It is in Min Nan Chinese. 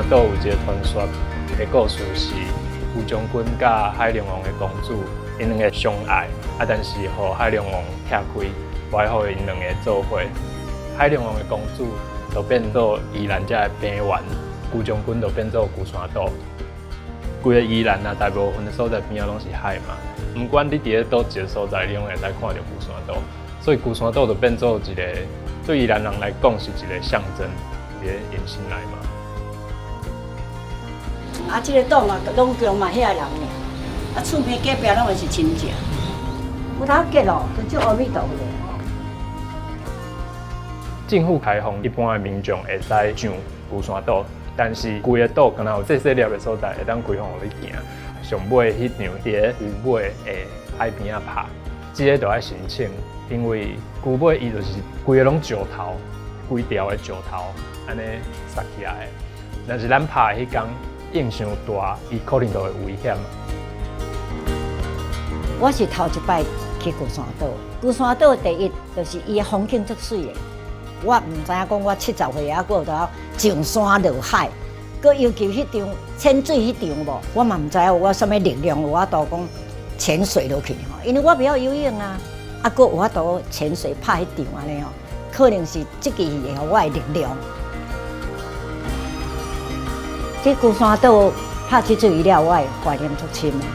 島有一个傳說的故事是龜將軍佮海龍王的公主，𪜶兩个相愛，啊，但是予海龍王拆開，無愛予𪜶兩个做伙。海龍王的公主就變做宜蘭這个平原，龜將軍就變做龜山島。規个宜蘭啊，大部分的所在邊仔攏是海嘛，毋管你佇咧佗一个所在，你攏會使看著龜山島。所以龜山島就變做一个對宜蘭人來講是一个象徵，佇咧𪜶心內嘛。啊，這个島嘛，攏共嘛遐人爾，啊，厝邊隔壁攏嘛是親戚。有頭結咯，就足阿彌陀佛的。政府開放一般的民眾會使上龜山島，但是規个島敢若有細細粒的所在會當開放予你行。上尾彼場佇咧龜尾的海邊仔拍，這个就愛申請，因為龜尾伊就是規个攏石頭，規條的石頭按呢殺起來的。若是咱拍的彼工湧傷大，伊可能就會危險。我是頭一擺去龜山島，龜山島第一就是伊的風景足媠的。我毋知影講我70歲猶閣有當上山落海，閣尤其彼場潛水彼場無，我嘛毋知影我啥物力量有法度講潛水落去吼，因為我袂曉游泳啊，啊閣有法度潛水拍彼場按呢吼，可能是這支戲會予我的力量。這龜山島拍這出戲了，我會懷念足深的。